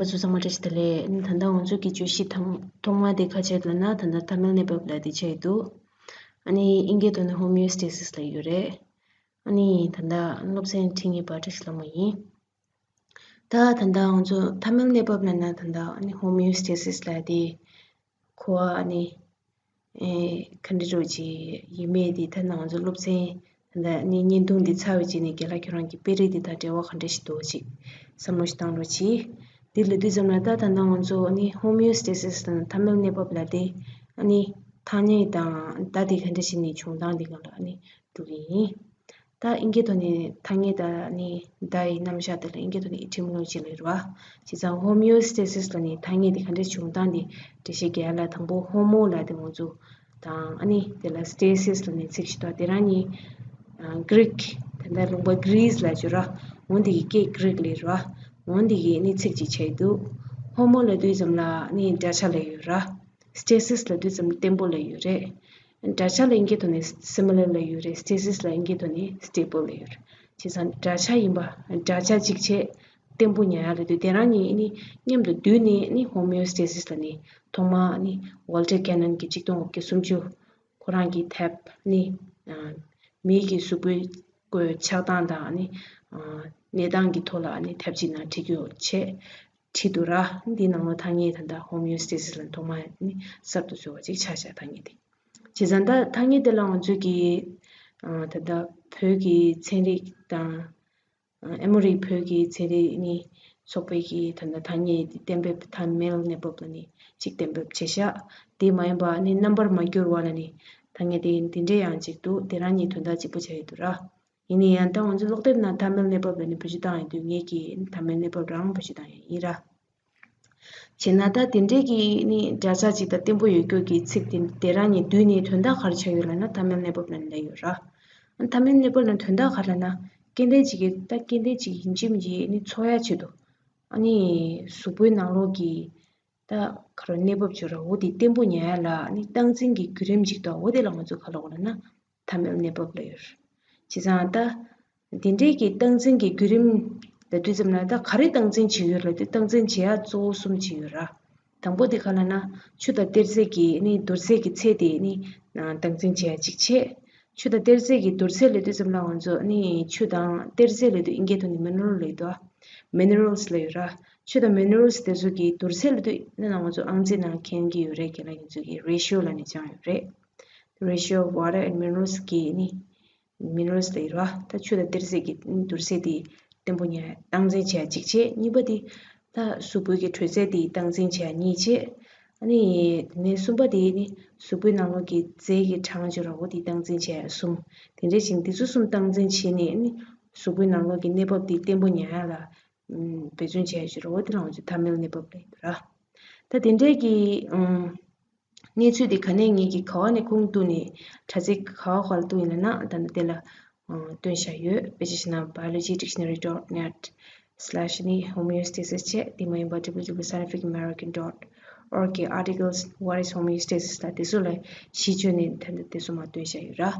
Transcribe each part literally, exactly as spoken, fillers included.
ཚོ་ཚང་མ་བཀྲ་ཤིས་བདེ་ལེགས། ཨ་ནི་ད་ལྟ་ང་ཚོ་གི་བརྗོད་གཞི་ཐོག་ཐོག་མ་དེ་ག་བྱས་ལབ་ན། ད་ལྟ་ཐ་མལ་གནས་བབ་ལབ་དེ་བྱས་འདུག་ཨ་ནི་ཨིན་སྐད་ཐོག་ནས་ཧོ་མིའོ་སི་ཊེ་སི་སི་ལབ་ཡོད་རེད། ཨ་ནི་ད་ལྟ་སློབ་ཚན་ཁྲིད་མཁན་པ་བཀྲ་ཤིས་ལྷ་མོ་ཡིན། ད་ད་ལྟ་ང་ཚོ་ཐ་མལ་གནས་བབ་ལབ་ན། ད་ལྟ་ཨ་ནི་ཧོ་མིའོ་སི་ཊེ་སི་སི་ལབ་དེ་ཁོ་ཨ་ནི་ཨེ་ག་འདྲ་འདྲ་བོ་ཅིག་ཡིན་མིན་དེ་ད་ང་ཚོ་སློབ་ཚན་ད་ནི་བརྙན་ཐུང་འདི་ཚར་བའི་རྗེས་ནས་རྒན་ལགས་ཁྱོད་རང་གི་དཔེ་རིས་འདི་དང་འབྲེལ་བ་ག་འདྲ་ཞིག་འདུག་ཅིག་བསམ་བློ་ཞིག་བཏང་རོགས་གྱིས། འདི་ལབ་དུས་ཙམ་ལ་ད་ད་ལྟ་ང་ཚོ་ནི་ཧོ་མིའོ་སི་ཊེ་སི་སི་དང་ཐ་མལ་གནས་བབ་ལབ་དེ་ཨ་ནི་ཐ་སྙད་དང་ད་དེ་ག་འདྲ་ཞིག་ནས་བྱུང་སྟངས་འདི་སྒང་ལ་ཨ་ནི་འགྲོ་གི་ཡིན། ད་ཨིན་སྐད་ཐོག་ནས་ཐ་སྙད་དང་ནི་ད་ཡི་རྣམ་གཞག་དེ་ལ་ཨིན་སྐད་ཐོག་ནས་ཨེ་ཊི་མོ་ལོ་ཇི་ལབ་རེད་བ། བྱས་ཙང་ཧོ་མིའོ་སི་ཊེ་སི་སི་ལབ་ནས་ཐ་སྙད་དེ་ག་འདྲས་བྱུང་སྟངས་དེ་འགྲེལ་བཤད་རྒྱག་ཡ་ལ། དང་པོ་ཧོ་མོ་ལབ་དེ་ང་ཚོ་དང་ཨ་ནི་དེ་ལ་སི་ཊེ་སི་སི་ལབ་ནས་ཚིག་ཞིག་འདུག་དེ་རང་ནི་གྷི་རིག་ད་ལྟ་ལུང་པ་གྷི་རི་སི་ལབ་ཀྱི་ར། འོ་འདི་གི་སྐད་གྷི་རིག་ལབ་ར། འོ་འདི་གི་ནི་ཚིག་ཅིག་བྱས་འདུག་ཧོ་མོ་ལབ་དུས་ཙམ་ལ་ནི་འདྲ་ཆགས་ལབ་ཡོད་ར། སི་ཊེ་སི་སི་ལབ་དུས་ཙམ་བརྟན་པོ་ལབ་ཡོད་རེད། འདྲ་ཆགས་ལ་ཨིན་སྐད་ཐོག་ནས་སི་མི་ལར་ལབ་ཡོད་རེད། སི་ཊེ་སི་སི་ལ་ཨིན་སྐད་ཐོག་ནས་སི་ཊེ་བལ་ལབ་ཡོད་རེད། བྱས་ཙང་འདྲ་ཆགས་ཡིན་པ། འདྲ་ཆགས་གཅིག་བྱས་བརྟན་པོ་ཉར་ཡ་ལབ་དུས་དེ་རང་གཉིས་ནི་མཉམ་དུ་བསྡུས་ནས་ནི་ཧོ་མིའོ་སི་ཊེ་སི་སི་ལབ་ནས་ཐོག་མ་ནི་ཝོལ་ཊར་ཀེ་ནན་གྱིས་གཅིག་སྟོང་དགུ་བརྒྱ་སུམ་ཅུ་ཁོ་རང་གིས་དེབ་ནི་མི་གི་གཟུགས་པོའི་སྐོར་ཆགས་སྟངས་དང་ནི་གནས་སྟངས་ཀྱི་ཐོག་ལ་ནི་དེབ་ཅིག་ནང་བྲིས་ཀྱི་ཡོད་བྱས། བྲིས་འདུག་ར། འདི་ནང་ལོ་ཐ་སྙད་ད་ལྟ་ཧོ་མིའོ་སི་ཊེ་སི་སི་ལ་ཐོག་མ་ནི་གསར་དུ་བཟོས་པ་ཅིག་ཆགས་བཞག་ཐ་སྙད་དེ། བྱས་ཙང་ད་ཐ་སྙད་དེ་ལ་ང་ཚོས་ཀྱི་ད་ལྟ་བོད་ཀྱི་ཚན་རིག་དང་ཨ་མོ་རི་བོད་ཀྱི་ཚན་རིག་ནི་ཚོགས་པའི་གི་ད་ལྟ་ཐ་སྙད་གཏན་འབེབས། ཐ་མལ་གནས་བབ་ལ་ནི་གཅིག་གཏན་འབེབས་བྱས་བཞག་དེ་མ་ཡིན་པ་ནི་རྣམ་པར་མ་གྱུར་བ་ལ་ནི་ཐ་སྙད་དེ་འདི་འདྲས་ཡང་གཅིག་འདུག་དེ་རང་གཉིས་དོན་དག་གཅིག་པ་ཆགས་ཡོད་འདུག་ར། ཡིན་ན་ཡང་ད་ང་ཚོ་ཀློག་དེབ་ནང་ཐ་མལ་གནས་བབ་ལ་ནི་བེད་སྤྱོད་བཏང་ཡོང་དུས་ངས་ཀྱིས་ཐ་མལ་གནས་བབ་རང་བེད་སྤྱོད་བཏང་ཡོད་ཡིན་ར། བྱས་ན་ད་དེ་འདྲས་ཀྱི་ནི་འདྲ་ཆགས་ཅིག་དང་བརྟན་པོ་ཡོད་རྒྱུ་གི་ཚིག་དེ་དེ་རང་གཉིས་བསྡུས་ནས་དོན་དག་ག་རེ་ཆགས་ཡོད་ལབ་ན། ཐ་མལ་གནས་བབ་ལ་ནི་ལབ་ཡོད་ར། ཨ་ཐ་མལ་གནས་བབ་ལ་དོན་དག་ག་རེ་ལབ་ན། སྐྱེ་ལྡན་ཅིག་གི་ད་སྐྱེ་ལྡན་ཅིག་ཡིན་གཅིག་མིན་གཅིག་ནི་འཚོ་ཡ་ཆེད་དུ་ཨ་ནི་གཟུགས་པོའི་ནང་ལོགས་ཀྱི་ད་ག་རེ་གནས་བབ་ཅིག་ཡོད་ར། འོ་དེ་བརྟན་པོ་ཉར་ཡ་ལ་ནི་སྟངས་འཛིན་གྱི་བརྒྱུད་རིམ་ཅིག་འདུག་འོ་དེ་ལ་ང་ཚོས་ག་ལབ་དགོས་ལབ་ན། ཐ་མལ་གནས་བབ་ལབ་ཡོད་རེད། བྱས་ཙང་ད་འདི་འདྲའི་གི་སྟངས་འཛིན་གྱི་བརྒྱུད་རིམ་ལབ་དུས་ཙམ་ལ་ད་ག་རེ་སྟངས་འཛིན་བྱེད་ཀྱི་ཡོད་ལབ་དུས། སྟངས་འཛིན་བྱེད་ཡ་གཙོ་བོ་གསུམ་ཅིག་ཡོད་ར། དང་པོ་དེ་ག་ལབ་ན་ཆུ་དང་གཏེར་རྫས་ཀྱི་ནི་བསྡུར་ཚད་ཀྱི་ཚད་དེ་ནི་སྟངས་འཛིན་བྱེད་ཡ་གཅིག་བྱས། ཆུ་དང་གཏེར་རྫས་ཀྱི་བསྡུར་ཚད་ལབ་དུས་ཙམ་ལ་ང་ཚོ་ནི་ཆུ་དང་གཏེར་རྫས་ལབ་དུས་ཨིན་སྐད་ཐོག་ནས་མི་ནི་རལ་ལབ་འདུག་མི་ནི་རལ་སི་ལབ་ཡོད་ར། ཆུ་དང་མི་ནི་རལ་སི་དེ་ཚོ་གི་བསྡུར་ཚད་ལབ་དུས་ནི་ང་ཚོ་ཨང་རྩིས་ནང་མཁྱེན་གྱི་ཡོད་རེད། རྒན་ལགས་ཁྱེད་ཚོ་གི་རེ་ཤི་ཡོ་ལབ་ནས་སྦྱངས་ཡོད་རེད། Ratio of water and minerals གི་ནི་མི་ནི་རལ་སི་ལབ་ཡོད་ར། ད་ཆུ་དང་གཏེར་རྫས་ཀྱི་བསྡུར་ཚད་དེ་བརྟན་པོ་ཉར་སྟངས་འཛིན་བྱེད་ཡ་གཅིག་བྱས། གཉིས་པ་དེ་ད་གཟུགས་པོའི་གི་དྲོད་ཚད་དེ་སྟངས་འཛིན་བྱེད་ཡ་གཉིས་བྱས། ཨ་ནི་དེ་ནས་གསུམ་པ་དེ་ནི་གཟུགས་པོའི་ནང་ལོགས་ཀྱི་རྫས་ཀྱི་གྲངས་ཅིག་ཡོད་ར། འོ་དེ་སྟངས་འཛིན་བྱེད་ཡ་གསུམ། དེ་འདྲ་ཞིག་འདི་ཚོ་གསུམ་སྟངས་འཛིན་བྱས་ནས་ནི་གཟུགས་པོའི་ནང་ལོགས་ཀྱི་གནས་བབ་དེ་བརྟན་པོ་ཉར་ཡ་ལ་འབད་བརྩོན་བྱེད་ཡ་ཅིག་ཡོད་ར། འོ་དེ་ལ་ང་ཚོས་ཐ་མལ་གནས་བབ་ལབ་ཡོད་ར། ད་དེ་འདྲའི་གི་ཨམ། གནས་ཚུལ་དེ་ག་ནས་ངེད་ཀྱིས་ག་བ་ནས་ཁུངས་གཏུགས་ནས། དྲ་ཚིགས་ག་བ་ག་ལ་གཏུགས་ཡིན་ལབ་ན། ད་ནི་དེ་ལ་ཨ་སྟོན་བཞག་ཡོད། དཔེ་ཆ་ཕྱི་ནང་biology dictionary dot net slash ནི་homeostasis བྱས། དེ་མ་ཡིན་པ་W W W scientific american dot org གི་articles what is homeostasis ལ་དེ་ཚོ་ལ་གཞི་བཅོལ་ནས་ད་ནི་དེ་ཚོ་མར་སྟོན་བཞག་ཡོད་ར།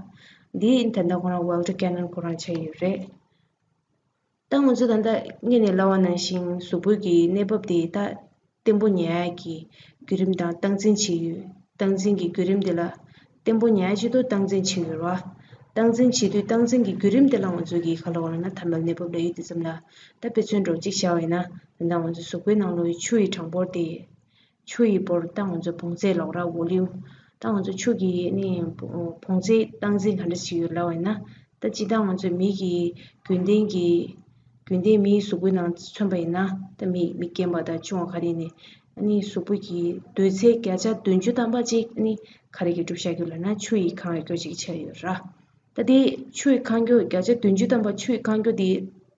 འདི་ད་ལྟ་ཁོ་རང་Walter Cannon ཁོ་རང་བྱས་ཡོད་རེད། ད་ང་ཚོ་ད་ལྟ་སྔོན་ནས་ལབ་པ་ནང་བཞིན་གཟུགས་པོའི་གི་གནས་བབ་དེ་ད་བརྟན་པོ་ཉར་ཡག་གི་བརྒྱུད་རིམ་དང་སྟངས་འཛིན་བྱེད་ཡུལ། སྟངས་འཛིན་གྱི་བརྒྱུད་རིམ་དེ་ལ་བརྟན་པོ་ཉར་ཡག་ཆེད་དུ་སྟངས་འཛིན་བྱེད་ཡུལ་བ། སྟངས་འཛིན་བྱེད་དུས་སྟངས་འཛིན་གྱི་བརྒྱུད་རིམ་དེ་ལ་ང་ཚོ་གི་ག་ལབ་དགོས་ལབ་ན་ཐ་མལ་གནས་བབ་ལབ་ཡོད། དེ་ཙམ་ལ་ད་དཔེ་མཚོན་འདྲ་བོ་གཅིག་བཞག་པ་ཡིན་ན། ད་ལྟ་ང་ཚོ་གཟུགས་པོའི་ནང་ལོགས་ཆུ་ཡི་གྲངས་འབོར་དེ། ཆུ་ཡི་འབོར་ད་ང་ཚོ་བོངས་ཚད་ལབ་ར། volume། ད་ང་ཚོ་ཆུ་གི་ནི་བོངས་ཚད་སྟངས་འཛིན་ག་འདྲ་བྱེད་ཀྱི་ཡོད་ལབ་པ་ཡིན་ན། ད་སྤྱིར་བཏང་ང་ཚོ་མི་གི་རྒྱུན་ལྡན་གྱི་རྒྱུན་ལྡན་མིའི་གཟུགས་པོའི་ནང་མཚོན་པ་ཡིན་ན། ད་མི་མི་རྒན་པ་དང་ཆུང་བ་ག་རེ་ཡིན་ནའི་ཨ་ནི་གཟུགས་པོ་གི་དུས་ཚོད་བརྒྱ་ཆ་བདུན་ཅུ་ཐམ་པ་ཅིག་ཨ་ནི་ག་རེ་གིས་གྲུབ་བཞག་ཀྱི་ཡོད་ལབ་ན་ཆུ་ཡིས་གང་ཡོད་རྒྱུ་ཅིག་ཆགས་ཡོད་ར། ད་དེ་ཆུ་ཡི་ཁ་མགོ་བརྒྱ་ཆ་བདུན་ཅུ་ཐམ་པ་ཆུ་ཡི་ཁ་མགོ་དེ་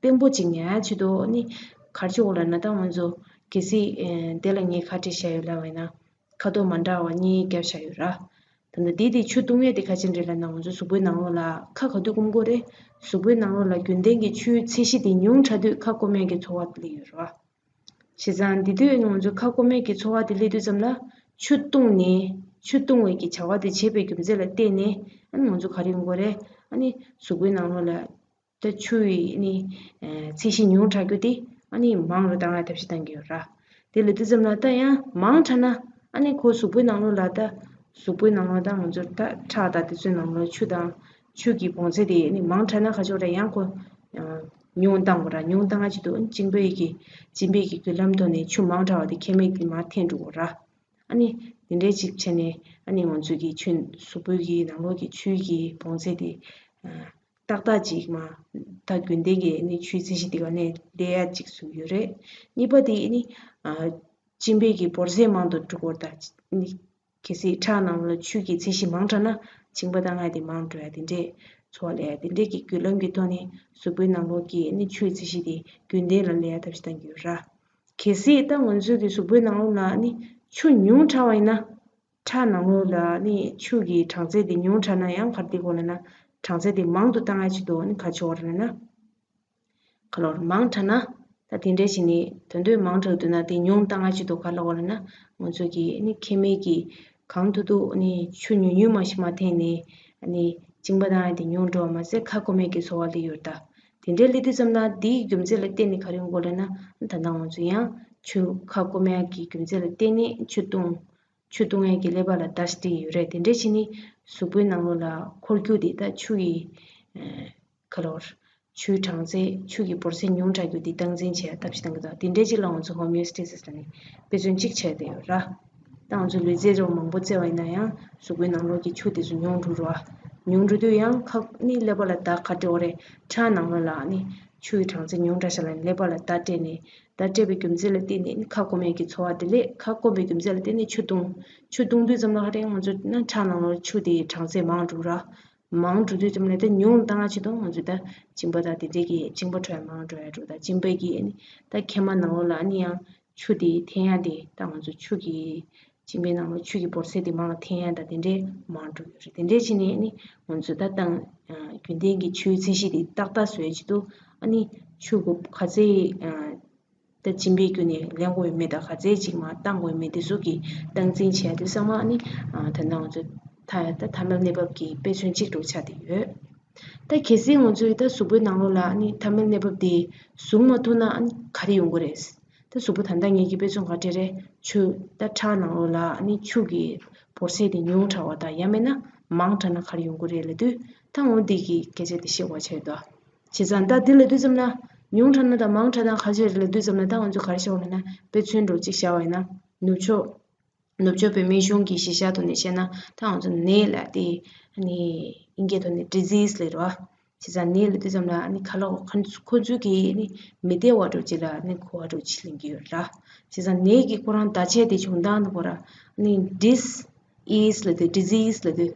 བརྟན་པོ་ཅིག་ཉར་ཡག་ཆེད་དུ་ནི་ག་རེ་བྱེད་དགོས་ལབ་ན། ད་ང་ཚོ་གལ་སྲིད་ཨེ་དེ་ལ་ངས་ཁ་བྲིས་བཞག་ཡོད་ལབ་པ་ཡིན་ན། ཁ་དོག་མ་འདྲ་བ་གཉིས་བརྒྱབ་བཞག་ཡོད་ར། ད་ལྟ་འདི་དེ་ཆུ་བཏུང་ཡས་དེ་ག་ཅི་འདྲ་ལབ་ན། ང་ཚོ་གཟུགས་པོའི་ནང་ལོགས་ལ་ཁ་ག་དུས་སྐོམ་གྱི་རེད། གཟུགས་པོའི་ནང་ལོགས་ལ་རྒྱུན་ལྡན་གྱི་ཆུའི་ཚད་གཞི་དེ་ཉུང་དྲགས་དུས་ཁ་སྐོམ་ཡས་ཀྱི་ཚོར་བ་དེ་སླེབས་ཡོད་ར། བྱས་ཙང་དེ་དུས་ང་ཚོ་ཁ་སྐོམ་ཡས་ཀྱི་ཚོར་བ་དེ་སླེབས་དུས་ཙམ་ལ་ཆུ་བཏུང་ནས་ཆུ་བཏུང་བའི་གི་བྱ་བ་དེ་བྱེད་པའི་རྒྱུ་མཚན་ལ་བརྟེན་ནས་ཨ་ནི་ང་ཚོ་ག་རེ་ཡོང་གི་རེད། ཨ་ནི་གཟུགས་པོའི་ནང་ལོགས་ལ་ད་ཆུ་ཡི་ནི་ཚད་གཞི་ཉུང་དྲགས་རྒྱུ་དེ་ཨ་ནི་མང་རུ་བཏང་ཡ་ཐབས་ཤེས་བཏང་གི་ཡོད་ར། དེ་ལ་དུས་ཙམ་ལ་ད་ཡང་མང་དྲགས་ན་ཨ་ནི་ཁོ་གཟུགས་པོའི་ནང་ལོགས་ལ་ད་གཟུགས་པོའི་ནང་ལོགས་ད་ང་ཚོར་ད་ཁྲག་དང་དེ་ཚོའི་ནང་ལོགས་ཆུ་དང་ཆུ་གི་བོངས་ཚད་དེ་ཨ་ནི་མང་དྲགས་ན་ག་ཅོག་རེད། ཡང་ཁོ་ཉུང་བཏང་དགོས་ར། ཉུང་བཏང་ང་ཅི་ཐུབ་གཅིན་པའི་གི་གཅིན་པའི་གི་རྒྱུ་ལམ་ཐོག་ནས་ཆུ་མང་དྲགས་པ་དེ་ཁེ་མེད་དེ་མར་འཐེན་འགྲོ་དགོས་ར། ཨ་ནི་དེ་འདྲའི་ཅིག་བྱས་ནས་ཨ་ནི་ང་ཚོའི་གི་ཆུ་གཟུགས་པོའི་གི་ནང་ལོགས་ཀྱི་ཆུའི་གི་བོངས་ཚད་དེ་ཏག་ཏག་ཅིག་མ་ད་རྒྱུན་ལྡན་གྱི་ཨ་ནི་ཆུའི་ཚད་གཞི་དེ་ག་ནས་སླེབས་ཡ་ཅིག་བཟོ་གི་ཡོད་རེད། གཉིས་པ་དེ་ཨ་ནི་གཅིན་པའི་གི་བོར་ཚད་མང་དུ་འགྲོ་དགོས་རེད། ད་ཨ་ནི་གལ་སྲིད་ཁྲག་ནང་ལ་ཆུ་གི་ཚད་གཞི་མང་དྲགས་ན་གཅིན་པ་ད་ང་དེ་མང་འགྲོ་ཡ་དེ་འདྲས་ཚོར་བ་སླེབས་ཡ་དེ་འདྲས་ཀྱི་རྒྱུ་ལམ་གྱི་ཐོག་ནས་གཟུགས་པོའི་ནང་ལོགས་ཀྱི་ཨ་ནི་ཆུའི་ཚད་གཞི་དེ་རྒྱུན་ལྡན་ལ་སླེབས་ཡ་ཐབས་ཤེས་གཏང་གི་ཡོད་ར། གལ་སྲིད་ད་ང་ཚོའི་གི་གཟུགས་པོའི་ནང་ལོགས་ལ་ཨ་ནི་ཆུ་ཉུང་དྲགས་པ་ཡིན་ན། ཁྲག་ནང་ལོགས་ལ་ཨ་ནི་ཆུ་གི་གྲངས་ཚད་དེ་ཉུང་དྲགས་ན་ཡང་ག་རེ་འགྲིག་གོ་ལབ་ན། གྲངས་ཚད་དེ་མང་དུ་བཏང་ཡ་ཆེད་དུ་ཨ་ནི་ག་ཆོག་རེད་ན། ག་ལོར་མང་དྲགས་ན་ད་དེ་འདྲས་བྱས་ནས་དོན་དུ་མང་དྲགས་འདུག་ན་དེ་ཉུང་བཏང་ཡ་ཆེད་དུ་ག་ལབ་གོ་ལབ་ན། ང་ཚོ་གི་ཨ་ནི་ཁེ་མེད་ཀྱི་གང་ཐུབ་ཐུབ་ཨ་ནི་ཆུ་ཉུང་ཉུང་མ་ཞིག་མར་འཐེན་ནས་ཨ་ནི་གཅིན་པ་བཏང་ཡ་དེ་ཉུང་འགྲོ་བ་མ་ཟད་ཁ་སྐོམ་ཡ་གི་ཚོར་བ་སླེབས་ཡོད་ད། དེ་འདྲའི་སླེབས་དུས་ཙམ་ན་དེའི་རྒྱུ་མཚན་ལ་བརྟེན་ནས་ག་རེ་ཡོང་གོ་ལབ་ན། ད་ལྟ་ང་ཚོ་ཡང་ཆུ་ཁ་སྐོམ་ཡ་གི་རྒྱུ་མཚན་ལ་བརྟེན་ནས་ཆུ་བཏུང་། ཆུ་བཏུང་ཡས་ཀྱི་ཀླད་པ་ལ་བརྡ་ཞིག་སྤྲད་ཡོད་རེད། དེ་འདྲ་བྱས་ནས་གཟུགས་པོའི་ནང་ལོགས་ལ་འཁོར་རྒྱུ་དེ་ད་ཆུ་ཡི་ཁ་ལོར་ཆུའི་གྲངས་ཚད་ཆུ་གི་བོར་ཚད་ཉུང་དྲགས་རྒྱུ་དེ་སྟངས་འཛིན་བྱེད་ཡ་ཐབས་ཤེས་གཏང་གི་འདུག་དེ་འདྲ་ཅིག་ལ་ང་ཚོ་ཧོ་མིའོ་སི་ཊེ་སི་ལབ་ནས་དཔེ་མཚོན་གཅིག་བྱས་བསྡད་ཡོད་ར། ད་ང་ཚོ་ལུས་རྩལ་རོགས་མང་པོ་རྩེ་བ་ཡིན་ན་ཡང་གཟུགས་པོའི་ནང་ལོགས་ཀྱི་ཆུ་དེ་ཚོ་ཉུང་འགྲོ་ར། ཉུང་འགྲོ་དུས་ཡང་ཁ་ནི་ཀླད་པ་ལ་བརྡ་ག་སྤྲད་ཡོད་རེད། ཁྲག་ནང་ལོགས་ལ་ནི་ཆུ་ཡི་གྲངས་ཚད་ཉུང་དྲགས་ཤག་ལབ་ནས་ཀླད་པ་ལ་བརྡ་སྤྲད་ནས། བརྡ་སྤྲད་པའི་རྒྱུ་མཚན་ལ་བརྟེན་ནས་ནི་ཁ་སྐོམ་པའི་གི་ཚོར་བ་དེ་སླེབས། ཁ་སྐོམ་པའི་རྒྱུ་མཚན་ལ་བརྟེན་ནས་ཆུ་བཏུང་། ཆུ་བཏུང་དུས་ཙམ་ལ་ཧ་རེ་ང་ཚོ་ན་ཁྲག་ནང་ལོགས་ཆུ་དེའི་གྲངས་ཚད་མང་འགྲོ་ར། མང་འགྲོ་དུས་ཙམ་ལ་ད་ཉུང་བཏང་ཆེད་དུ་ང་ཚོ་ད་གཅིན་པ་དང་དེ་འདྲའི་གི་གཅིན་པ་འཕྲོ་ཡ་མང་འགྲོ་ཡ་འགྲོ། ད་གཅིན་པའི་གི་ནི་ད་མཁལ་མ་ནང་ལོགས་ལ་ནི་ཡང་ཆུ་དེ་འཐེན་ཡ་དེ་ད་ང་ཚོ་ཆུ་གི་གཅིན་པའི་ནང་ལོགས་ཆུ་གི་བོར་ཚད་དེ་མང་ལ་འཐེན་ཡ་ད་དེ་འདྲའི་མང་འགྲོ་ཡོད་རེད། དེ་འདྲའི་ཕྱིན་ནས་ནི་ང་ཚོ་ད་ཏང་རྒྱུན་ལྡན་གྱི་ཆུའི་ཚད་གཞི་དེ་ཏག་ཏག་བཟོ་ཡ་ཆེད་དུ་ཨ་ནི་ཆུ་གི་ག་ཚད་ད་གཅིན་པའི་རྒྱུ་ནས་ལེན་དགོས་ཡོད་མེད་དང་ག་ཚད་ཅིག་མར་བཏང་དགོས་ཡོད་མེད་དེ་ཚོ་གི་སྟངས་འཛིན་བྱས་དུས་ཚང་མ་ནི་ད་ནང་ཚོ་ད་ད་ཐ་མལ་གནས་བབ་ཀྱི་དཔེ་མཚོན་གཅིག་འདྲ་བོ་ཆགས་བསྡད་ཡོད། ད་གལ་སྲིད་ང་ཚོའི་ད་གཟུགས་པོའི་ནང་ལོགས་ལ་ནི་ཐ་མལ་གནས་བབ་དེ་བཟུང་མ་ཐུབ་ན་ནི་ག་རེ་ཡོང་གི་རེད། ད་གཟུགས་པོ་ད་ལྟ་ངེད་ཀྱི་དཔེ་མཚོན་ག་འདྲ་རེད། ཆུ་ད་ཁྲག་ནང་ལོགས་ལ་ནི་ཆུ་གི་བོར་ཚད་དེ་ཉུང་དྲགས་པ་དང་ཡང་མིན་ན་མང་དྲགས་ན་ག་རེ་ཡོང་གི་རེད་ལབ་དུས་ད་འོ་འདི་གི་སྐད་ཆ་དེ་བཤད་དགོས་ཆགས་ཡོད་དོ། བྱས་ཙང་ད་འདི་ལབ་དུས་ཙམ་ན་ཉུང་དྲགས་ན་དང་མང་དྲགས་ན་ག་ཚོད་རེད་ལབ་དུས་ཙམ་ན་ད་ང་ཚོས་ག་རེ་བཤད་དགོས་ལབ་ན། དཔེ་མཚོན་འདྲ་བོ་གཅིག་བཞག་པ་ཡིན་ན་ནུབ་ཕྱོགས་ནུབ་ཕྱོགས་པའི་སྨན་གཞུང་གི་གཞི་བཞག་ཐོག་ནས་བཤད་ན་ད་ང་ཚོ་ནད་ལབ་དེ་ནི་དབྱིན་སྐད་ཐོག་ནས་disease་ལབ་རེད་བ། བྱས་ཙང་ནད་ལབ་དུས་ཙམ་ལ་ནི་ཁ་ལོག་ཁོ་ཁོ་ཚོའི་གི་ནི་མི་བདེ་བ་འདྲ་བོ་ཅིག་ལ་ནི་གོ་བ་འདྲ་བོ་ཅིག་ལེན་གྱི་ཡོད་ར། བྱས་ཙང་ནད་ཀྱི་ཁོ་རང་བརྡ་ཆད་དེ་བྱུང་སྟངས་ནི་ཁོ་ར་ནི་dis ease་ལབ་དུས་disease་ལབ་དུས།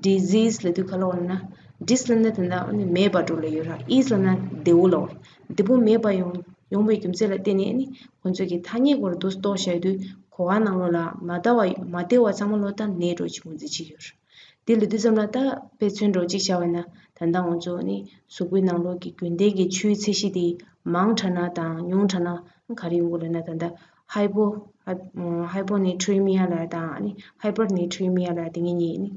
disease་ལབ་དུས་ག་ལབ་ན། dis་ལབ་ན་དེ་འདྲ་ནི་མེད་པ་འདྲ་བོ་ལབ་ཡོད་ར། ease་ལབ་ན་བདེ་བོ་ལབ། བདེ་བོ་མེད་པ་ཡོང་ཡོང་བའི་རྒྱུ་མཚན་ལ་བརྟེན་ནས་ནི་ཁོ་ཚོས་ཀྱི་ཐ་སྙད་སྐོར་དུ་རྟོགས་བྱ་ཡོད་དུས་གོ་བ་ནང་ལོགས་ལ་མ་བདེ་བ་མ་བདེ་བ་ཚང་མ་ལོག་ད་ནད་འདྲ་བོ་ཅིག་ངོས་འཛིན་བྱེད་ཀྱི་ཡོད་ར། དེ་ལབ་དུས་ཙམ་ལ་ད་དཔེ་མཚོན་འདྲ་བོ་གཅིག་བཞག་པ་ཡིན་ན་ད་ལྟ་ང་ཚོ་ནི་གཟུགས་པོའི་ནང་ལོགས་ཀྱི་རྒྱུན་ལྡན་གྱི་ཆུའི་ཚད་གཞི་དེ་མང་དྲགས་ན་དང་ཉུང་དྲགས་ན་ག་རེ་ཡོང་གི་ལབ་ན། ད་ལྟ་hypo hyponatremia་ལབ་དང་ནི་hypernatremia་ལབ་དེ་གཉིས་ནི་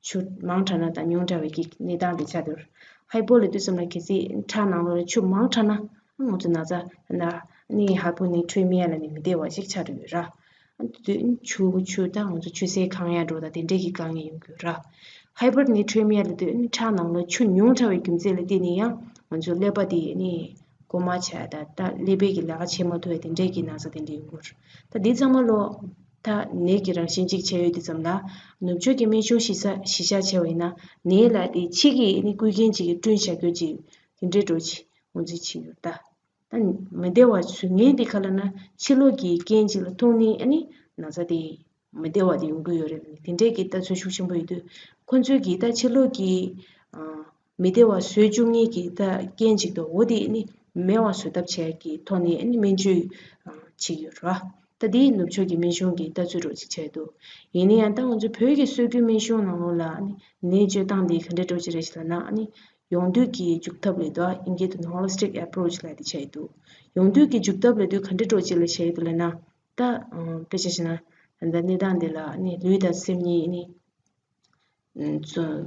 ཆུ་མང་དྲགས་ན་དང་ཉུང་དྲགས་པའི་གི་གནས་སྟངས་དེ་ཆགས་འདུག hypo་ལབ་དུས་ཙམ་ལ་གལ་སྲིད་ཁྲག་ནང་ལོགས་ལ་ཆུ་མང་དྲགས་ན་ང་ཚོ་ན་ཚ་ན་ནི་hyponatremia་ལབ་ནི་མི་བདེ་བ་ཞིག་ཆགས་འགྲོ་གི་ཡོད་ར། དེ་ཆུ་ཆུ་ད་ང་ཚོ་ཆུ་སེར་གང་ཡང་འགྲོ་ད་དེ་འདྲས་ཀྱི་དཀའ་ངལ་ཡོང་གི་ཡོད་ར། hypernatremia་ལབ་དུས་ཁྲག་ནང་ལ་ཆུ་ཉུང་དྲགས་པའི་རྒྱུ་མཚན་ལ་བརྟེན་ནས་ཡང་ང་ཚོ་ཀླད་པ་དེ་ནི་ཀོ་མ་ཆགས་ད་ད་ཀླད་པའི་གི་ལས་ཀ་བྱེད་མ་ཐུབ་པའི་དེ་འདྲས་ཀྱི་ན་ཚ་དེ་འདྲས་ཡོང་གི་ཡོད་ར། ད་འདི་ཚང་མ་ལོ་ད་ནད་ཀྱི་རང་བཞིན་གཅིག་བྱས་ཡོད་དུས་ཙམ་ལ་ནུབ་ཕྱོགས་ཀྱི་སྨན་གཞུང་གཞི་ས་གཞི་བཞག་བྱས་པ་ཡིན་ན་ནད་ལ་དེ་ཕྱི་གི་ནི་བསྐུལ་མཁན་གཅིག་གིས་བསྐྲུན་བྱ་རྒྱུ་གཅིག་དེ་འདྲས་འགྲོ་ཅིག་ངོས་འཛིན་བྱེད་ཡོད་ད། ད་མི་བདེ་བ་བཟོ་མཁན་དེ་ག་ལབ་ན་ཕྱི་ལོགས་ཀྱི་རྐྱེན་ཅིག་ལ་ཐུག་ནས་ཨ་ནི་ན་ཚ་དེ་མི་བདེ་བ་དེ་ཡོང་གི་ཡོད་རེད། དེ་འདྲས་ཀྱི་ལྟ་ཚུལ་ཤུགས་ཆེན་པོ་ཡོད་དུས་ཁོ་ཚོས་ཀྱི་ད་ཕྱི་ལོགས་ཀྱི་ཨ་མི་བདེ་བ་བཟོ་བཅུག་མཁན་གྱི་ད་རྐྱེན་ཅིག་འདུག་འོ་དེ་ཨ་ནི་མེད་པ་བཟོ་ཐབས་བྱས་ཀྱི་ཐོག་ནས་ཨ་ནི་སྨན་བཅོས་ཨ་བྱེད་ཀྱི་ཡོད་རེད་བ། ད་དེ་ནུབ་ཕྱོགས་ཀྱི་སྨན་གཞུང་གི་ལྟ་ཚུལ་འདྲ་ཅིག་ཆགས་འདུག་ཡིན་ན་ཡང་ད་ང་ཚོ་བོད་ཀྱི་སྲོལ་རྒྱུན་སྨན་གཞུང་ནང་ལོགས་ལ་ཨ་ནི་ནད་བཅོས་སྟངས་དེ་ག་འདྲས་འདྲ་ཅིག་རེད་ཟེར་ན་ཨ་ནི། ཡོང་དུས་ཀྱི་འཇུག་ཐབས་ལབ་དུས་དབྱིན་སྐད་དུ་ནི་holistic approach་ལབ་དེ་བྱས་འདུག་ཡོང་དུས་ཀྱི་འཇུག་ཐབས་ལབ་དུས་ག་འདྲ་འདྲ་ཅིག་ལ་བྱས་འདུག་ལབ་ན། ད་དཔེ་ཆ་བཞག་ན་ད་ལྟ་གནས་སྟངས་འདི་ལ་ནི་ལུས་དང་སེམས་གཉིས་ནི་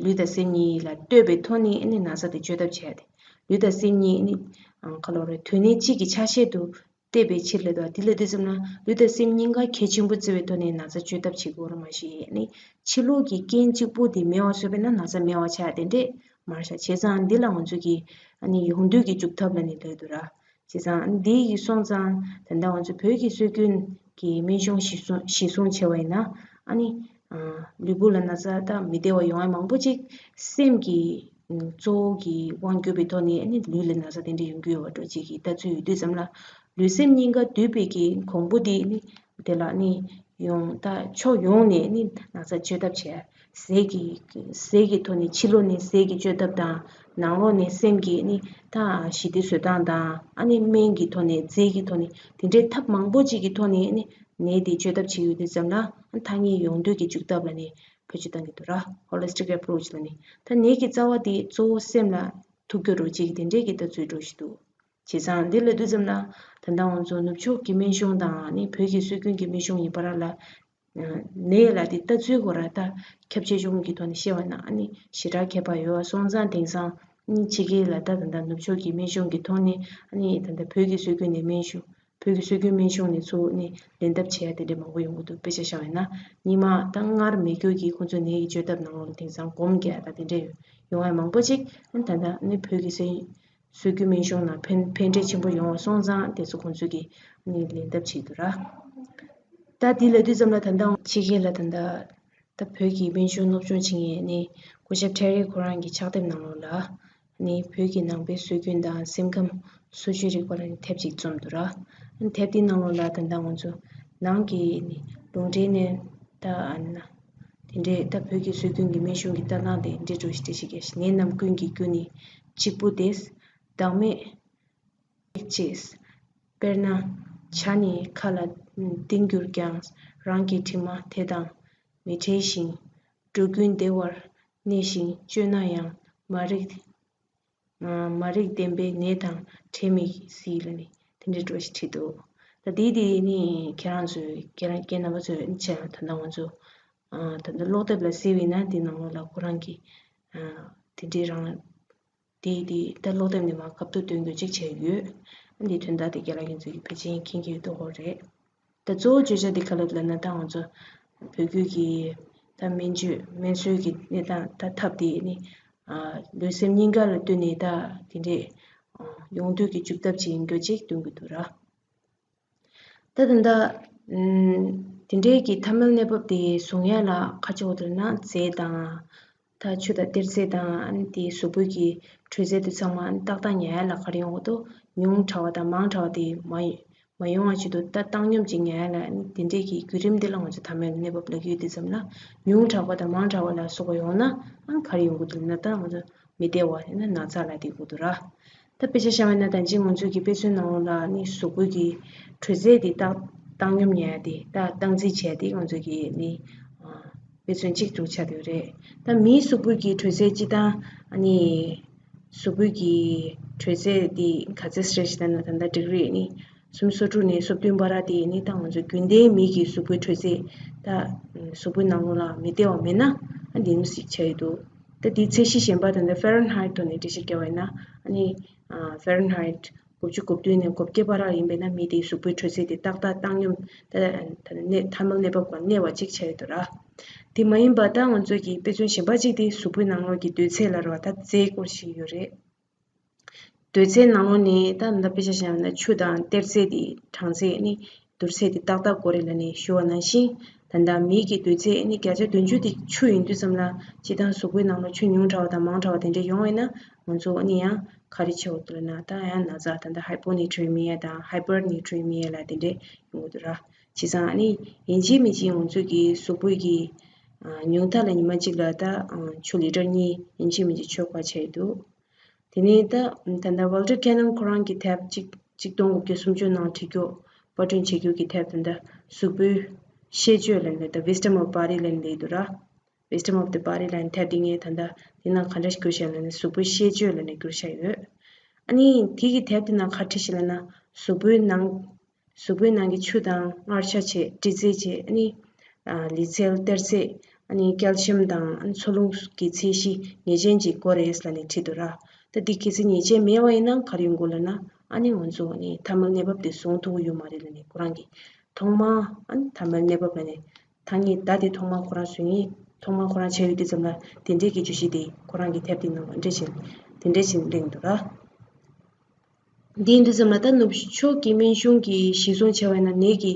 ལུས་དང་སེམས་གཉིས་ལ་ལྟོས་པའི་ཐོག་ནས་ནི་ན་ཚ་དེ་བཅོས་ཐབས་བྱས་ཏེ། ལུས་དང་སེམས་གཉིས་ནི་ག་ལབ་རེད། དུས་ནི་གཅིག་གི་ཆ་ཤས་དུ་ བལྟས་པའི་ཕྱིར་ལབ་འདུག་དེ་ལ་དུས་ཙམ་ན་ལུས་དང་སེམས་གཉིས་ཀ་གལ་ཆེན་པོ་བརྩི་བའི་ཐོག་ནས་ན་ཚ་བཅོས་ཐབས་བྱེད་དགོས་རེད། མ་གཞི་ནི་ཕྱི་ལོགས་ཀྱི་རྐྱེན་གཅིག་པོ་དེ་མེད་པ་བཟོས་པས་ན་ན་ཚ་མེད་པ་ཆགས་དེ་འདྲས་མ་རེད་ཤག་བྱས་ཙང་འདི་ལ་ང་ཚོ་གིས་ཨ་ནི་ཡོང་དུས་ཀྱི་འཇུག་ཐབས་ལབ་ནས་ལབ་འདུག་ར། བྱས་ཙང་འདི་ཡི་སོང་ཙང་ད་ལྟ་ང་ཚོ་བོད་ཀྱི་སྲོལ་རྒྱུན་གྱི་སྨན་གཞུང་གཞི་བཟུང་གཞི་བཟུང་བྱས་པ་ཡིན་ན་ཨ་ནི་ལུས་པོ་ལ་ན་ཚ་དང་མི་བདེ་བ་ཡོང་ཡ་མང་པོ་ཅིག་སེམས་ཀྱི་གཙོ་བོ་གི་དབང་བསྒྱུར་བའི་ཐོག་ནས་ཨ་ནི་ལུས་ལ་ན་ཚ་དེ་འདྲ་ཡོང་གི་ཡོད་པ་འདྲ་ཅིག་གི་ལྟ་ཚུལ་ཡོད་དུས་ཙམ་ལ་ལུས་སེམས་གཉིས་ཀ་འདུས་པའི་གི་གོང་བུ་དེ་ནི་དེ་ལ་ནི་ཡོང་ད་ཕྱོགས་ཡོངས་ནས་ནི་ན་ཚ་བཅོས་ཐབས་བྱས། ཟས་ཀྱི་ཟས་ཀྱི་ཐོག་ནས་ཕྱི་ལོགས་ནས་ཟས་ཀྱི་བཅོས་ཐབས་དང་ནང་ལོགས་ནས་སེམས་ཀྱི་ནི་ད་ཞི་བདེ་བཟོ་སྟངས་དང་ཨ་ནི་སྨན་གྱི་ཐོག་ནས་རྫས་ཀྱི་ཐོག་ནས་དེ་འདྲའི་ཐབས་མང་པོ་ཅིག་གི་ཐོག་ནས་ནི་ནད་དེ་བཅོས་ཐབས་བྱེད་ཡོད་དུས་ཙམ་ལ་ཐ་སྙད་ཡོང་དུས་ཀྱི་འཇུག་ཐབས་ལ་ནི་བེད་སྤྱོད་གཏང་གི་འདུག་ར། Holistic approach ལ་ནི་ད་ནད་ཀྱི་རྩ་བ་དེ་གཙོ་བོ་སེམས་ལ་ཐུག་རྒྱུ་རོ་གཅིག་དེ་འདྲས་ཀྱི་ལྟ་ཚུལ་འགྲོ་བཞིན་འདུག་བྱས་ཙང་འདི་ལ་དུས་ཙམ་ལ་ད་ལྟ་ང་ཚོ་ནུབ་ཕྱོགས་ཀྱི་སྨན་གཞུང་དང་ནི་བོད་ཀྱི་སྲོལ་རྒྱུན་གྱི་སྨན་གཞུང་ཡིན་པ་ར་ལ་ནད་ལ་དེ་ལྟ་ཚུལ་གོ་ར་ད་ཁྱབ་ཆེ་ཆུང་གི་ཐོག་ནས་བཤད་པ་ན་ཨ་ནི་ཞེ་དྲག་ཁྱད་པར་ཡོད་པ་སོང་ཙང་དེང་སང་ཕྱི་རྒྱལ་ལ་ད་ད་ལྟ་ནུབ་ཕྱོགས་ཀྱི་སྨན་གཞུང་གི་ཐོག་ནས་ཨ་ནི་ད་ལྟ་བོད་ཀྱི་སྲོལ་རྒྱུན་ནས་སྨན་གཞུང་བོད་ཀྱི་སྲོལ་རྒྱུན་སྨན་གཞུང་ནས་ཚུར་ནས་ལེན་ཐབས་བྱེད་ཡ་དེ་འདྲ་མང་པོ་ཡོང་གི་འདུག་དཔེ་ཆ་བཞག་པ་ཡིན་ན་ཉི་མ་ད་སྔར་མེད་རྒྱུ་གི་ཁོང་ཚོ་ནད་ཀྱི་བཅོས་ཐབས་ནང་ལོགས་ལ་དེང་སང་སྒོམ་རྒྱག་ཡ་ད་དེ་འདྲ་ཡོད་ཡོང་བ་མང་པོ་ཅིག་ཨ་ནི་ད་ལྟ་ནི་བོད་ཀྱི་སྲོལ་སྲོལ་རྒྱུན་སྨན་གཞུང་ནང་ཕན་ཕན་འབྲས་ཆེན་པོ་ཡོང་བ་སོང་ཙང་དེ་ཚོ་ཁོང་ཚོས་ཀྱིས་ནི་ལེན་ཐབས་བྱེད་འདུག་ར། ད་དེ་ལབ་དུས་ཙམ་ལ་ད་ལྟ་ཕྱི་རྒྱལ་ལ་ད་ལྟ་ད་བོད་ཀྱི་སྨན་གཞུང་སློབ་སྦྱོང་བྱེད་མཁན་ནི་སྐུ་ཞབས་ཁྲེ་རི་ཁོ་རང་གི་ཕྱག་དེབ་ནང་ལོགས་ལ་ནི་བོད་ཀྱི་ནང་པའི་སྲོལ་རྒྱུན་དང་སེམས་ཁམས་སོ་བཅོས་རིག་པ་ལ་ནི་དེབ་ཅིག་རྩོམ་འདུག་ར། དེབ་དེའི་ནང་ལོགས་ལ་ད་ལྟ་ང་ཚོ་ནང་གི་ནི་ལུང་འདྲེན་ནས་ད་ཨ་ན། དེ་འདྲའི་ད་བོད་ཀྱི་སྲོལ་རྒྱུན་གྱི་སྨན་གཞུང་གི་ལྟ་སྟངས་དེ་འདྲའི་འགྲོ་ཞིག་འདྲ་ཞིག་གིས་ནད་རྣམས་ཀུན་གྱི་རྒྱུ་ནི་གཅིག་པུ་སྟེ། བདག་མེད་ཅེས། དཔེར་ན། བྱ་ནི་མཁའ་ལ་ལྡིང་གྱུར་ཀྱང་རང་གི་གྲིབ་མ་དེ་དང་མི་འབྲལ་ཞིང་། འགྲོ་ཀུན་བདེ་བར་གནས་ཤིང་སྤྱོད་ན་ཡང་མ་རིག་མ་རིག་ལྡན་པའི་ནད་དང་བྲལ་མི་སྲིད་ལ་ནི་དེ་འདྲའི་འགྲོ་ཞིག་བྲིས་འདུག་ད་དེ་དེ་ནི་ཁྱེད་རང་ཚོས་ཁྱེད་རང་ཁྱེད་རྣམ་པ་ཚོས་ནི་བྱས་ན་ད་ལྟ་ང་ཚོ་ད་ལྟ་ཀློག་དེབ་ལ་གཟིགས་པ་ཡིན་ན་དེ་ནང་ལོགས་ལ་ཁོ་རང་གི་དེ་འདྲའི་རང་དེ་དེ་ད་ཀློག་དེབ་ནས་མར་ཁ་ཐུག་འདོན་རྒྱུ་གཅིག་བྱས་ཡོད། ཨ་འདི་དོན་དག་དེ་རྒན་ལགས་ཁྱེད་ཚོས་ཀྱིས་ཕལ་ཆེར་མཁྱེན་གྱི་ཡོད་དོ་ཧོ་རེད། ད་གཙོ་བོ་བརྗོད་བྱ་འདི་ག་ལབ་ལབ་ན་ད་ང་ཚོ་བོད་བརྒྱུད་ཀྱི་ད་སྨན་བཅོས་སྨན་གསོའི་གི་གནས་སྟངས་ད་ཐབས་དེ་ནི་ལུས་སེམས་གཉིས་ཀ་ལ་ལྟོས་ནས་ད་དེ་འདྲས་ཡོང་དུས་ཀྱི་འཇུག་ཐབས་ཅིག་ཡིན་རྒྱུ་ཅིག་སྟོན་གྱི་འདུག་ར། ད་ད་ད་དེ་འདྲས་ཀྱི་ཐ་མལ་གནས་བབ་དེ་བཟུང་ཡ་ལ་ག་རེ་བྱེད་དགོས་འདུག་ན་རྫས་དང་། ད་ཆུ་དང་གཏེར་རྫས་དང་ཨ་ནི་དེའི་གཟུགས་པོའི་གི་དྲོད་རྫས་དེ་ཚང་མ་ཨ་ནི་ཏག་ཏག་ཉར་ཡ་ལ་ག་རེ་ཡོང་གི་འདུག་ཉུང་དྲགས་པ་དང་མང་དྲགས་པ་དེ་མ་མ་ཡོང་བ་ཆེད་དུ་ད་བཏང་སྙོམས་ཅིག་ཉར་ཡ་ལ་ཨ་ནི་དེ་འདྲས་ཀྱི་བརྒྱུད་རིམ་དེ་ལ་ང་ཚོ་ཐ་མལ་གནས་བབ་ལབ་ཀྱི་ཡོད་དུས་ཙམ་ལ་ཉུང་དྲགས་པ་དང་མང་དྲགས་པ་ལ་སོགས་པ་ཡོང་ན་ཨ་ནི་ག་རེ་ཡོང་གི་འདུག་ལབ་ན་ད་ང་ཚོ་མི་བདེ་བ་ཡིན་ན་ན་ཚ་ལ་དེ་གོ་འདུག་ར། ད་དཔེ་ཆ་བཞག་པ་ཡིན་ན་ད་ཅི་ང་ཚོའི་གི་དཔེ་མཚོན་ནང་ལོགས་ལ་ནི་གཟུགས་པོའི་གི་དྲོད་རྫས་དེ་བཏང་བཏང་སྙོམས་ཉར་ཡ་དེ་ད་བཏང་རྩིས་བྱས་དེ་ང་ཚོའི་གི་ནི་དཔེ་མཚོན་གཅིག་ཏུ་ཆགས་ཡོད་རེད། ད་མིའི་གཟུགས་པོའི་གི་དྲོད་རྫས་སྤྱི་བཏང་ཨ་ནི་གཟུགས་པོའི་གི་དྲོད་རྫས་དེ་ག་ཚད་རེད་ཞེ་ན་ད་ལྟ་ཌིག་རི་ནི་སུམ་ཅུ་སོ་དྲུག་ནས་སོ་བདུན་བར་དེ་ནི་ད་ང་ཚོ་རྒྱུན་ལྡན་མི་གི་གཟུགས་པོའི་དྲོད་རྫས་ད་གཟུགས་པོའི་ནང་ལོགས་ལ་མི་བདེ་བ་མེད་ན་ཨ་འདི་མོ་ཞིག་ཆགས་ཡོད་འདུག་ད་འདི་ཚད་གཞི་གཞན་པ་དང་ད་ཧྥ་རན་ཧའེ་ཊི་ཐོག་ནས་འགྲེལ་བཤད་བརྒྱབ་པ་ཡིན་ན་ཨ་ནི་ཧྥ་རན་ཧའེ་ཊི་དགུ་བཅུ་གོ་བདུན་ནས་གོ་བརྒྱད་བར་ཡིན་པས་ན་མི་དེའི་གཟུགས་པོའི་དྲོད་ཚད་དེ་ཏག་ཏག་བཏང་སྙོམས་ད་ད་གནས་ཐ་མལ་གནས་བབ་སྒང་གནས་པ་གཅིག་ཆགས་ཡོད་འདུག་ར། དེ་མ་ཡིན་པ་ད་ང་ཚོ་གི་དཔེ་མཚོན་གཞན་པ་གཅིག་དེ་གཟུགས་པོའི་ནང་ལོགས་ཀྱི་འདོད་རྫས་ལ་རེད་བ་ད་རྫས་སྐོར་ཞིག་ཡོད་རེད། འདོད་རྫས་ནང་ལོགས་ནས་ད་ད་དཔེ་ཆ་བཞག་ན་ཆུ་དང་གཏེར་རྫས་དེ་གྲང་ཚད་ནི་བསྡུར་ཚད་དེ་ཏག་ཏག་དགོས་རེད་ལབ་ནས་ཞུ་བ་ནང་བཞིན་ད་ལྟ་མིའི་གི་འདོད་རྫས་ནི་བརྒྱ་ཆ་བདུན་ཅུ་དེ་ཆུ་ཡིན་དུས་ཙམ་ལ་སྤྱི་བཏང་གཟུགས་པོའི་ནང་ལ་ཆུ་ཉུང་དྲགས་པ་དང་མང་དྲགས་པ་དེ་འདྲ་ཡོང་བས་ན་ང་ཚོ་ནི་ཡང་ག་རེ་བྱེད་དགོས་འདུག་ལབ་ན་ད་ཡང་ན་ཚ་ད་ལྟ་ཧའི་པོ་ནིའུ་ཊི་རི་མི་ཡ་དང་ཧའི་པར་ནིའུ་ཊི་རི་མི་ཡ་ལ་དེ་འདྲ་ཡོང་གི་འདུག་ར། བྱས་ཙང་ནི་ཡིན་གཅིག་མིན་གཅིག་ང་ཚོ་གི་གཟུགས་པོའི་གི་ཉུང་མཐའ་ལ་ཉི་མ་གཅིག་ལ་ད་ཆུ་ལི་ཊར་གཉིས་ཡིན་གཅིག་མིན་གཅིག་མཆོད་དགོས་བྱས་འདུག་དེ་ནས་ད་ད་ལྟ་ཝལ་ཊར་ཀེ་ནོན་ཁོ་རང་གི་དེབ་གཅིག་གཅིག་སྟོང་དགུ་བརྒྱ་སུམ་ཅུ་ནང་བྲིས་རྒྱུ་པར་སྐྲུན་བྱེད་རྒྱུ་གི་དེབ་ད་ལྟ་གཟུགས་པོའི་ཤེས་སྤྱོད་ལབ་ནས་ད་Wisdom of Body ལབ་ནས་འདུག་ར། Wisdom of the Body ལབ་ནས་དེབ་འདི་ངས་ད་ལྟ་འདི་ནང་ག་འདྲ་ཞིག་བཀོད་བཞག་ལབ་ན་གཟུགས་པོའི་ཤེས་སྤྱོད་ལབ་ནས་བཀོད་བཞག་ཡོད། ཨ་ནི་དེ་གི་དེབ་འདི་ནང་ག་བྲིས་ཤག་ལབ་ན་གཟུགས་པོའི་ནང་གཟུགས་པོའི་ནང་གི་ཆུ་དང་མངར་ཆ་བྱས་དྲི་རྩད་བྱས་ཨ་ནི། ལུས་རྩལ་གཏེར་རྩད་ཨ་ནི་ཀལ་ཤིམ་དང་ཨ་ནི་འཚོ་རླུང་གི་ཚད་གཞི་ངེས་ཅན་ཅིག་དགོས་རེད་ལབ་ནས་བྲིས་འདུག་ར། ད་འདི་གལ་སྲིད་ངེས་ཅན་མེད་པ་ཡིན་ན་ག་རེ་ཡོང་དགོས་ལབ་ན་ ཨ་ནི་ང་ཚོ་ནི་ཐ་མལ་གནས་བབ་དེ་བཟུང་ཐུབ་ཀྱི་ཡོད་མ་རེད་ལབ་ནས་ཁོ་རང་གིས་ཐོག་མར་ཨ་ནི་ཐ་མལ་གནས་བབ་ལབ་ནས་ཐ་སྙད་བརྡ་དེ་ཐོག་མར་ཁོ་རང་བཟོ་མཁན་ཐོག་མར་ཁོ་རང་བྱས་ཡོད་དུས་ཙམ་ལ་དེ་འདྲས་ཀྱི་བརྗོད་གཞི་དེ་ཁོ་རང་གིས་དེབ་དེའི་ནང་ལ་འདྲ་བཞིན་དེ་འདྲས་བྱས་གླེང་འདུག་ར། འདི་ཡིན་དུས་ཙམ་ལ་ད་ནུབ་ཕྱོགས་ཀྱི་སྨན་གཞུང་གིས་གཞིར་བཟུང་བྱས་པ་ཡིན་ན་ནད་ཀྱི་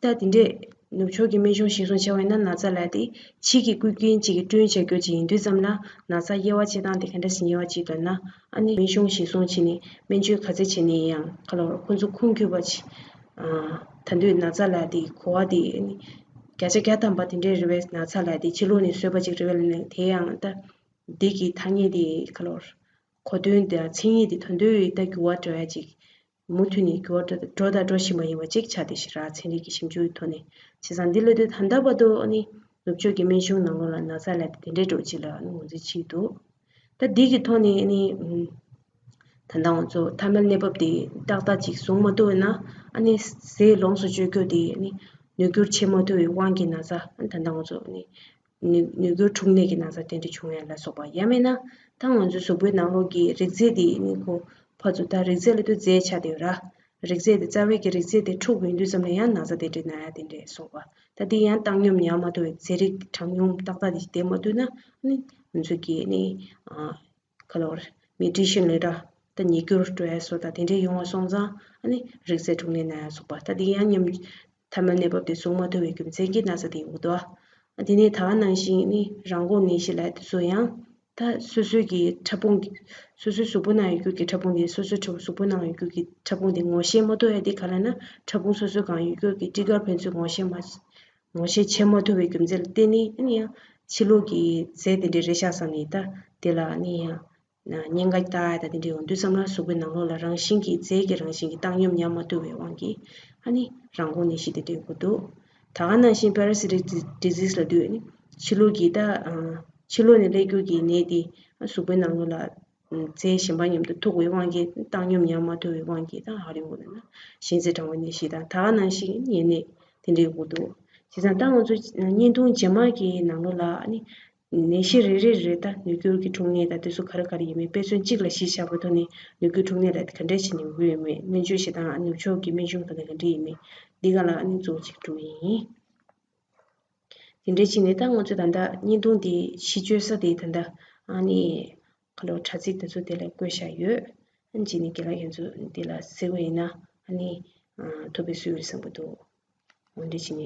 ད་དེ་འདྲས་ནུབ་ཕྱོགས་ཀྱི་སྨན་གཞུང་གཞིར་བཟུང་བྱས་པ་ཡིན་ན་ན་ཚ་ལབ་དེ་ཕྱི་གི་བཀོད་རྐྱེན་ཅིག་གིས་བསྐྲུན་བྱ་རྒྱུ་ཅིག་ཡིན་དུས་ཙམ་ལ་ན་ཚ་དབྱེ་བ་ཕྱེ་སྟངས་དེ་ག་འདྲ་ཞིག་དབྱེ་བ་ཕྱེ་དགོས་ན། ཨ་ནི་སྨན་གཞུང་གཞིར་བཟུང་བྱས་ནས་སྨན་བཅོས་ག་ཚད་བྱས་ནས་ཡང་ཁ་ལོ་ཁོ་ཚོ་ཁུངས་འཁྱོལ་བ་ཅིག་ཨ་ད་དུང་ན་ཚ་ལབ་དེ་གོ་བ་དེ་ཨ་ནི་བརྒྱ་ཆ་བརྒྱ་ཐམ་པ་དེ་འདྲས་རེད་པས། ན་ཚ་ལབ་དེ་ཕྱི་ལོགས་ནས་བཟོས་པ་ཅིག་རེད་པས་ལབ་ནས་དེ་ཡང་ད་འདི་གི་ཐ་སྙད་དེ་ཁ་ལོ། གོ་དོན་དང་མཚན་ཉིད་དེ་ད་དུང་ད་འགྱུར་བ་འགྲོ་ཡ་ཅིག་མུ་མཐུད་ནས་འགྱུར་བ་འགྲོ་འགྲོ་དང་འགྲོ་བཞིན་པ་ཡིན་པ་ཅིག་ཆགས་བསྡད་ཤག་ར། ཚན་རིག་གི་ཞིབ་འཇུག་གི་ཐོག་ནས་བྱས་ཙང་འདི་ལབ་དུས་ད་ལྟ་བར་དུ་ཨ་ནི་ནུབ་ཕྱོགས་ཀྱི་སྨན་གཞུང་ནང་ལོགས་ལ་ན་ཚ་ལབ་དེ་འདྲའི་འགྲོ་ཅིག་ལ་ཨ་ནི་ངོས་འཛིན་བྱས་འདུག་ད་འདི་གི་ཐོག་ནས་ཨ་ནི་ད་ལྟ་ང་ཚོ་ཐ་མལ་གནས་བབ་དེ་ཏག་ཏག་ཅིག་བཟུང་མ་ཐུབ་ན་ཨ་ནི་ཟས་ལོངས་སུ་སྤྱོད་རྒྱུ་དེ་ཨ་ནི་ནུས་རྒྱུར་བྱེད་མ་ཐུབ་པའི་དབང་གིས་ན་ཚ་ཨ་ནི་ད་ལྟ་ང་ཚོ་ཨ་ནི། ནུས་ནུས་རྒྱུ་འཁྲུགས་ནད་ཀྱི་ན་ཚ་དེ་འདྲ་བྱུང་ཡ་ལ་སོགས་པ། ཡང་མིན་ན་ད་ང་ཚོའི་གཟུགས་པོའི་ནང་ལོགས་ཀྱི་རིགས་རྫས་དེ་ནི་ཁོ་ཕར་ཚུར་ད་རིགས་རྫས་ལབ་དུས་རྫས་ཆགས་བསྡད་ཡོད་ར། རིགས་རྫས་དེ་རྩ་བའི་གི་རིགས་རྫས་དེ་འཁྲུགས་ཡོང་དུས་ཙམ་ལ་ཡང་ན་ཚ་དེ་འདྲ་ན་ཡ་དེ་འདྲ་སོགས་པ། ད་དེ་ཡང་བཏང་སྙོམས་ཉར་མ་ཐུབ་པའི་རྫས་རིགས་གྲངས་ཉུང་ཏག་ཏག་དེ་ཞིག་བསྡད་མ་ཐུབ་ན་ནི་ང་ཚོ་གི་ནི་ཨ། ག་ལོར་མིའུ་ཊེ་ཤན་ལབ་ར། ད་ཉིས་འགྱུར་འགྲོ་ཡ་སོགས་དང་དེ་འདྲའི་ཡོང་བ་སོང་ཙང་ཨ་ནི་རིགས་རྫས་འཁྲུགས་ནད་ན་ཡ་སོགས་པ། ད་དེ་ཡང་མཉམ་ཐ་མལ་གནས་བབ་དེ་བཟུང་མ་ཐུབ་པའི་རྒྱུ་མཚན་གྱིས་ན་ཚ་དེ་ཡོང་གི་འདུག་ཨ། དེ་ནས་ད་ག་ནང་བཞིན་ནི་རང་འགོག་ནད་གཞི་ལབ་དེ་ཚོ་ཡང་ད་སོ་སོའི་གི་ཕྲ་ཕུང་གི་སོ་སོའི་གཟུགས་པོ་ནང་ཡོད་རྒྱུ་གི་ཕྲ་ཕུང་དེ་སོ་སོའི་ཕྲ་གཟུགས་པོ་ནང་ཡོད་རྒྱུ་གི་ཕྲ་ཕུང་དེ་ངོ་ཤེས་མ་ཐུབ་ཡ་དེ་ག་ལ་ན་ཕྲ་ཕུང་སོ་སོའི་སྒང་ཡོད་རྒྱུ་གི་སྤྲི་དཀར་ཕན་ཚུན་ངོ་ཤེས་མ་ངོ་ཤེས་བྱེད་མ་ཐུབ་པའི་རྒྱུ་མཚན་ལ་བརྟེན་ནས་ཨ་ནི་ཡང་ཕྱི་ལོགས་ཀྱི་རྫས་དེ་འདྲའི་རེད་ཤག་བསམ་ནས་ད་དེ་ལ་ཨ་ནི་ཡང་ན་གཉན་ཁ་བཏགས་ཡ་ད་དེ་འདྲའི་ཡོང་དུས་ཙམ་ལ་གཟུགས་པོའི་ནང་ལོགས་ལ་རང་བཞིན་གྱིས་རྫས་ཀྱི་རང་བཞིན་གྱིས་བཏང་སྙོམས་ཉར་མ་ཐུབ་པའི་དབང་གིས་ཨ་ནི་རང་འགོག་ནད་གཞི་དེ་འདྲ་ཡོང་གི་འདུག་ད་ག་ནང་བཞིན་པེ་ར་སི་ཊིག་ཌི་ཛི་སི་ལབ་དུས་ཨ་ནི་ཕྱི་ལོགས་ཀྱི་ད་ཨ་ཕྱི་ལོགས་ནས་སླེབས་རྒྱུ་གི་ནད་དེ་གཟུགས་པོའི་ནང་ལོགས་ལ་རྫས་གཞན་པ་མཉམ་དུ་ཐུག་པའི་དབང་གིས་བཏང་སྙོམས་ཉར་མ་ཐུབ་པའི་དབང་གིས་ད་ཧ་རི་འོ་ན་གཤིན་རྩི་གྲང་བའི་ནད་གཞི་དང་ད་ག་ནང་བཞིན་ཉེན་ནད་དེ་འདྲའི་ཡོང་གི་འདུག་བྱས་ཙང་ད་ང་ཚོ་བརྙན་ཐུང་རྗེས་མ་གི་ནང་ལོགས་ལ་ཨ་ནི་ནད་གཞི་རེ་རེ་རེ་ད་ནུས་རྒྱུར་གྱི་འཁྲུགས་ནད་ད་དེ་ཚོ་ག་རེ་ག་རེ་ཡིན་མིན་དཔེ་མཚོན་གཅིག་ལ་གཞི་བཞག་པའི་ཐོག་ནས་ནུས་རྒྱུའི་འཁྲུགས་ནད་ལ་ག་འདྲ་བྱས་ནས་ཡོང་གི་ཡོད་མེད། སྨན་བཅོས་བྱེད་སྟངས་ནུབ་ཕྱོགས་ཀྱི་སྨན་གཞུང་དང་ག་འདྲ་ཡིན་མིན་འདི་ག་ལ་ཨ་ནི་གཙོ་བོ་གཅིག་སྒྲུབ་ཡིན། དེ་འདྲ་བྱས་ནས་ད་ང་ཚོས་ད་ལྟ་བརྙན་ཐུང་འདི་གཞི་བཅོལ་ས་དེ་ད་ལྟ་ཨ་ནི་ག་ལོ་དྲ་ཚིགས་དེ་ཚོ་དེ་ལ་བཀོད་བཞག་ཡོད། ཨ་ནི་བྱས་ནས་རྒན་ལགས་ཁྱེད་ཚོ་འདི་ལ་གཟིགས་པ་ཡིན་ན་ཨ་ནི་ཐུབ་པའི་སུ་ཡོད་བསམ་གྱི་འདུག་འོ་འདྲ་བྱས་ནས།